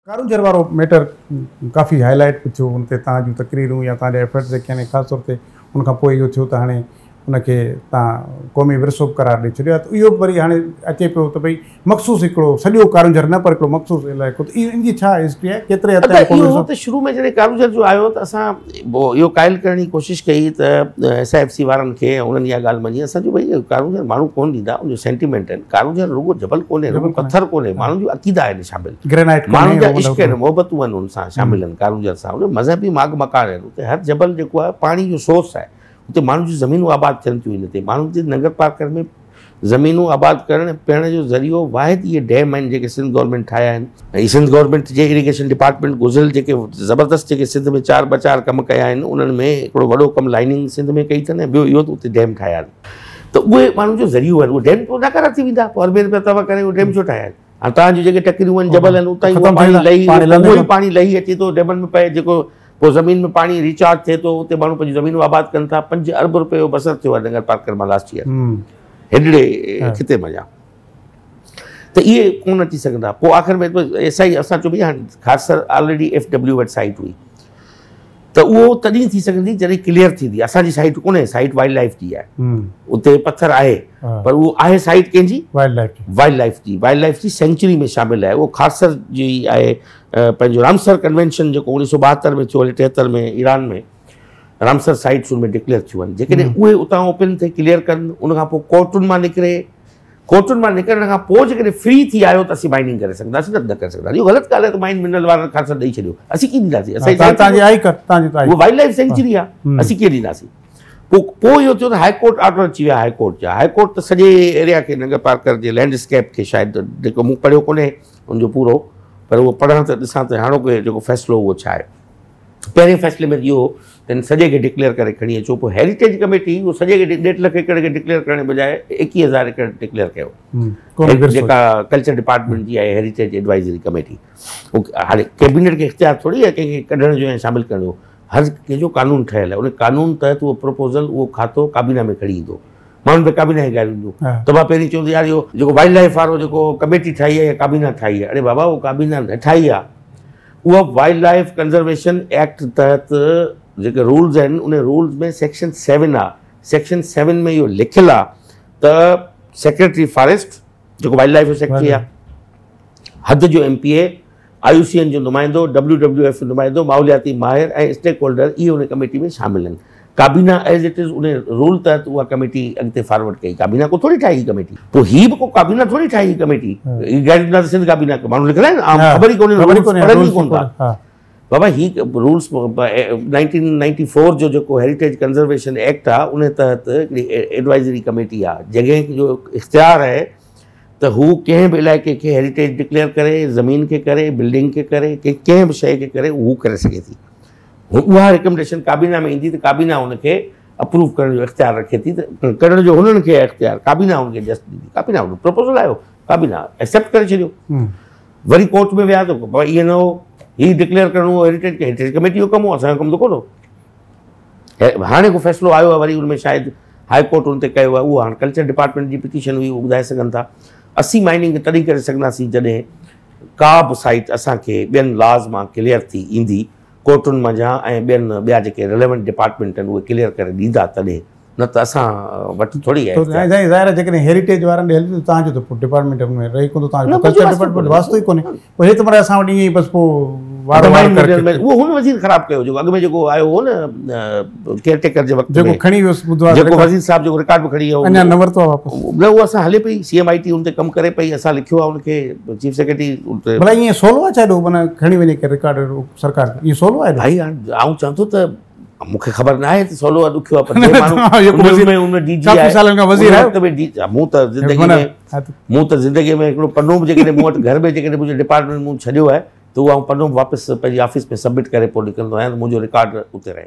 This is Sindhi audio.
ڪارونجهر وارو ميٽر ڪافي هائي لائيٽ به ٿيو، ان تي توهان جون تقريرون يا توهان جا ايفرٽس جيڪي آهن، خاص طور تي ان کان پوء اهو ٿيو ته هاڻي ان کي توهان قومي ورثو به قرار ڏئي ڇڏيو آهي، ته اهو به وري هاڻي اچي پيو ته ڀئي مخصوص هڪڙو سڄو ڪارونجهر نه پر هڪڙو مخصوص علائقو، ته اهو ان جي ڇا هسٽري آهي، ڪيتري حد تائين قومي ورثو؟ اهو ته شروع ۾ جڏهن ڪارونجهر جو آيو ته اسان اهو قائل ڪرڻ جي ڪوشش ڪئي ته ايس I F C وارن کي، انهن اها ڳالهه مڃي. اسان چيو ڀئي ڪارونجهر ماڻهو ڪونه ڏيندا، ان جو سينٽيمينٽ آهن. ڪارونجهر رڳو جبل ڪونهي، رڳو پٿر ڪونهي، ماڻهن جون عقيدا آهن شامل، گرينائٽ ماڻهن جا عشق آهن، محبتون آهن ان سان شامل آهن ڪارونجهر سان، ان مذهبي ماڳ مڪان آهن. اتي هر جبل جيڪو آهي پاڻي جو سورس آهي، اتي ماڻهن جون زمينون آباد ٿين ٿيون. هن تي ماڻهن جي ننگر پارڪر ۾ زمينون آباد ڪرڻ ۽ پيئڻ جو ذريعو واحد اهي ڊيم آهن جيڪي سنڌ گورنمينٽ ٺاهيا آهن. ۽ سنڌ گورنمينٽ جي اريگيشن ڊپارٽمينٽ گذريل جيڪي زبردست جيڪي سنڌ ۾ 4 2 4 ڪم ڪيا آهن، انهن ۾ هڪڙو وڏو ڪم لائننگ سنڌ ۾ ڪئي اٿن ۽ ٻيو اهو ته اتي ڊيم ٺاهيا آهن، ته اهي ماڻهن جو ذريعو آهن. اهي ڊيم پوء ناڪارا ٿي ويندا، پوء اربين رپيا تباهه ڪري اهي ڊيم ڇو ٺاهيا آهن؟ هاڻي توهان جون جيڪي ٽڪريون آهن، جبل آهن، اتان ئي اهو پاڻي لهي، اهو ئي پاڻي لهي اچي ٿو ڊيمن ۾ پئي، جيڪو پوء زمين ۾ پاڻي ريچارج ٿئي ٿو، اتي ماڻهو پنهنجون زمينون آباد ڪن ٿا. 5 ارب رپئي جو بصر ٿيو آهي ننگر پارڪر مان لاسٽ ايئر هيڏڙي خطي مان، ته اهي ڪونه اچي سگهندا. پوء آخر ۾ ايس I اسان چيو ڀئي هاڻي خاص آلريڊي ايف ڊبليو وٽ سائيٽ هئي، ته اهو تڏهن ٿي سگهندي جڏهن ڪليئر ٿيندي. اسان جي سائيٽ ڪونهي، سائيٽ وائلڊ لائيف جي آهي، اتي پٿر آهي پر اهو آهي سائيٽ ڪنهن جي؟ وائلڊ لائيف جي. وائلڊ لائيف جي، وائلڊ لائيف جي سينچري ۾ شامل آهي. اهو خاصر جي آهي پنهنجو رامسر ڪنوينشن جيڪو 1972 ۾ ٿيو، 73 ۾ ايران ۾ رامسر سائيٽس ان ۾ ڊڪليئر ٿيون آهن. جيڪڏهن اهي اتان اوپن ٿي ڪليئر ڪن، ان کان پوء ڪورٽن مان نڪري، ڪورٽن مان نڪرڻ کان پوء جيڪڏهن فري ٿي آيو ته اسين مائننگ ڪري سگهنداسين، نه ڪري سگهنداسين. اهو غلط ڳالهه آهي ته مائن منرل وارن خاصر ڏئي ڇڏيو، اسين ڪيئن ڏينداسين؟ اسان وائلڊ لائيف سينچري آهي، اسين ڪيئن ڏينداسين؟ پوء اهو ٿيو ته هاء ڪورٽ آرڊر اچي ويا هاء ڪورٽ جا. هاء ڪورٽ ته سڄي ايريا کي ننگر پارڪر جي لينڊ اسڪيپ کي شايد جيڪو مون پڙهيو ڪونهي ان جو پورو، پر اهو پڙهڻ ته ڏسان ته هاڻوڪو جيڪو فيصلو اهو ڇا آهي. پهرين فيصلي ۾ اهو هو ته هن سڄي کي ڊڪليئر ڪري کڻي اچو. پوء هيريٽيج ڪميٽي اهو سڄي کي 1.5 لک ايڪڙ کي ڊڪليئر ڪرڻ جي بجاء 21,000 ايڪڙ ڊڪليئر ڪيو، جيڪا ڪلچر ڊپارٽمينٽ جي آهي هيريٽيج ايڊوائزري ڪميٽي. هاڻي ڪيبينيٽ کي اختيار ٿوري آهي ڪنهن کي ڪڍڻ جو ۽ شامل ڪرڻ جو، هر ڪنهن جو قانون ٺهيل آهي، ان قانون تحت اهو پروپوزل اهو کاتو ڪابينا ۾ کڻي ايندو. ماڻهن ته ڪابينا کي گاريون ڏنيون ته مان پهرين چوندو يار اهو جيڪو وائلڊ لائيف وارو جيڪو ڪميٽي ٺاهي آهي يا ڪابينا ٺاهي آهي، اڙي بابا اهو ڪابينا نه ٺاهي آهي، اها وائلڊ لائيف ڪنزرويشن ايڪٽ تحت جيڪي رولز آهن ان رولز ۾ سيڪشن 7 آهي، سيڪشن 7 ۾ اهو لکيل آهي ته سيڪريٽري فاريسٽ جيڪو وائلڊ لائيف جو سيڪريٽري آهي، حد جو M P A, I U C N جو نمائندو، ڊبليو ڊبليو ايف جو نمائندو، ماحولياتي ماهر ۽ اسٽيڪ هولڊر اهي ان ڪميٽي ۾ شامل آهن. ڪابينا as it is in role تحت اها ڪميٽي اڳتي فارورڊ ڪئي. ڪابينا ڪو ٿوري ٺاهي هي ڪميٽي، پوء هي به ڪو ڪابينا ٿوري ٺاهي هي ڪميٽي. هي غير ڏنا ته سنڌ ڪابينا کي ماڻهو لکندا آهن، عام خبر ئي ڪونهي، رولز پڙهن ئي ڪونه ٿا. بابا هي رولز 1994 جو جيڪو هيريٽيج ڪنزرويشن ايڪٽ آهي ان تحت هڪڙي ايڊوائزري ڪميٽي آهي جنهن جو اختيار آهي ته هو ڪنهن به علائقي کي هيريٽيج ڊڪليئر ڪري، زمين کي ڪري، بلڊنگ کي ڪري، ڪنهن به شيء کي ڪري هو ڪري سگهي ٿي. اها ريڪمينڊيشن ڪابينا ۾ ايندي ته ڪابينا ان کي اپروو ڪرڻ جو اختيار رکي ٿي، ته ڪرڻ جو هنن کي اختيار، ڪابينا ان کي جسٽ ڏيندي. ڪابينا وٽ پروپوزل آيو، ڪابينا ايڪسيپٽ ڪري ڇڏيو. وري ڪورٽ ۾ ويا ته بابا ائين نه هو، هي ڊڪليئر ڪرڻو هو هيريٽيج کي، هيريٽيج ڪميٽي جو ڪم هو، اسان جو ڪم ته ڪونه هو. هاڻي ڪو فيصلو آيو آهي وري ان ۾ شايد هاء ڪورٽ ان تي ڪيو آهي، اهو هاڻي ڪلچر ڊپارٽمينٽ جي پٽيشن هئي، اهو ٻڌائي سگهن ٿا. اسين مائننگ تڏهن ڪري سگهنداسين جڏهن ڪا به سائيٽ اسان کي ٻين لاز مان ڪليئر ٿي ايندي، ڪورٽن منجهان ۽ ٻين ٻيا جيڪي رليونٽ ڊپارٽمينٽ آهن اهي ڪليئر ڪري ڏيندا تڏهن، نه ته اسان وٽ ٿوري آهي اختيار. سائين ظاهر آهي جيڪڏهن هيريٽيج وارن ڏي هلي ته توهان جو ته پوء ڊپارٽمينٽ ان ۾ رهي ڪونه ٿو، توهان جو ڪلچر ڊپارٽمينٽ واسطو ئي ڪونهي، پوء هي ته مڙئي اسان وٽ ائين ئي بس پوء وارو وارو ڪري اهو هن وزير خراب ڪيو جيڪو اڳ ۾ جيڪو آيو هو نه ڪيئر ٽيڪر جي وقت جيڪو کڻي ويو ٻڌو آهي، جيڪو وزير صاحب جيڪو رڪارڊ به کڻي ويو، اڃا نه ورتو آهي واپس. نه اهو اسان هلي پئي سي ايم I ٽي ان تي ڪم ڪري پئي، اسان لکيو آهي ان کي چيف سيڪريٽري ان تي. ڀلا ائين سولو آهي ڇا ايڏو معنيٰ کڻي وڃي ڪي رڪارڊ سرڪار ائين سولو آهي؟ ڀائي هاڻ آئون چوان ٿو ته مون کي خبر نه آهي ته سولو آهي ڏکيو آهي، پر جي ماڻهو ان ۾ ان ۾ ڊي جي آهي، سالن کان وزير آهي، مون ته زندگي ۾ مون ته زندگي ۾ هڪڙو پنو به جيڪڏهن مون وٽ گهر ۾ جيڪڏهن منهنجي ڊپارٽمينٽ مون ڇڏيو آهي ته اهو آئون پنو به واپس پنهنجي آفيس ۾ سبمٽ ڪري پوء نڪرندو آهيان ته منهنجو رڪارڊ اتي رهي.